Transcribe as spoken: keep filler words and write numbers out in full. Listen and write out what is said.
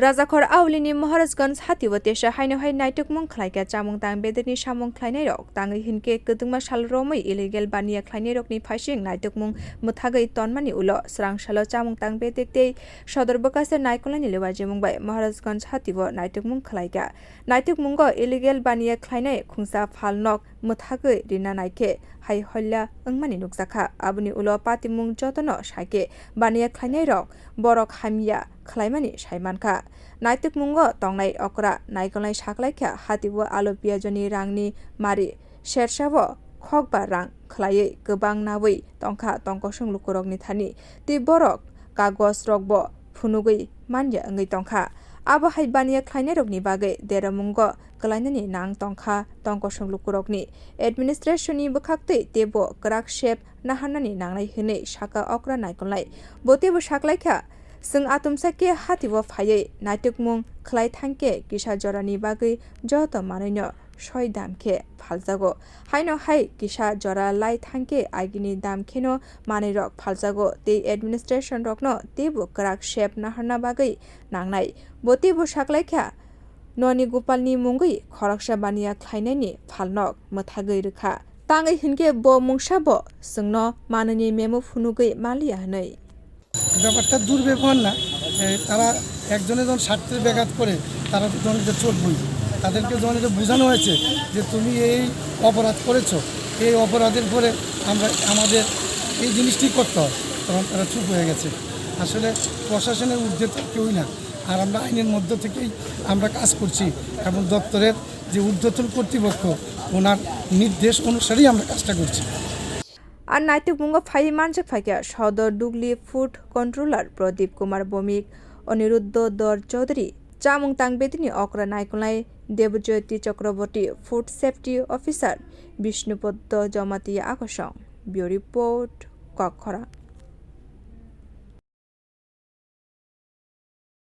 Rajakhor aulini Maharajganj hatio teisa haino hai naitukmung khlaikha. Chamung tang bedekni samung khlainairok tangwi hinkhe kwdwngma sal romwi illegal baniya khlainairokni phaising naitukmung mwthagwi tonmani ulo swrang salo chamung tang bedek tei sodor bwkhaste naikolnaini lewajimung bai Maharajganj hatio naitukmung khlaikha. Naitukmungo illegal baniya khlainai khungsa phalnok mwthagwi rina naikhe hai holla wngmani nukjakha. Aboni ulo patimung jotono saikhe baniya khlainairok borok hamya khlaimani saimankha. Naitukmungo tongnai okra naikolnai saklaikha, hatio alu piyajoni rangni mari sersao khokba rang khlaiwi kwbang naui tongkha tongkosong lukurokni thani, tei borok kagojrokbo phunugwi manya wngwi tongkha. Abo hai baniya khlainairokni bagwi deromungo kwlainani nang tongkha tongkosong lukurokni. Administration-ni bwkhaktwi teibo kwrak sep naharnani nangnai hwnwi sakha okra naikolnai. Bo teibo saklaikha, chwng atumsa khe hatio phaiwi naitukmung khlai thangkhe kisa jorani bagwi joto manwino soi dam khe phaljago. Haino hai kisa jora lai thangkhe agini dam kheno manwirok phaljago tei administration rokno teibo kwrak sep naharna bagwi nangnai. Bo teibo saklaikha, noni Gopalni mungwi khoroksa baniya khlainaini phalnok mwthagwi rwkha. Tangwi hinkhe bo mungsabo chwngno manwini memo phunugwi manliya hwnwi. ব্যাপারটা দুর্ব্যবহার না, এ, তারা একজনে যখন স্বার্থের ব্যাঘাত করে, তারা তো তখন এটা চোর বই। তাদেরকে যখন এটা বোঝানো হয়েছে যে তুমি এই অপরাধ করেছো, এই অপরাধের পরে আমরা, আমাদের এই জিনিসটি করতে হয়, তখন তারা চুপ হয়ে গেছে। আসলে প্রশাসনের ঊর্ধ্বে তো কেউই না, আর আমরা আইনের মধ্য থেকেই আমরা কাজ করছি এবং দপ্তরের যে ঊর্ধ্বতন কর্তৃপক্ষ, ওনার নির্দেশ অনুসারেই আমরা কাজটা করছি। A naitukmungo phaiwi manjak phaikha Sodor Dugli Food Controller Pradip Kumar Bomik, Aniruddha Dor Chaudhary, chamung tang bedini okra naikolnai Debjyoti Chakraborty, Food Safety Officer Bishnupadda Jamatia Akosong. Bureau Report, Kokkhorang.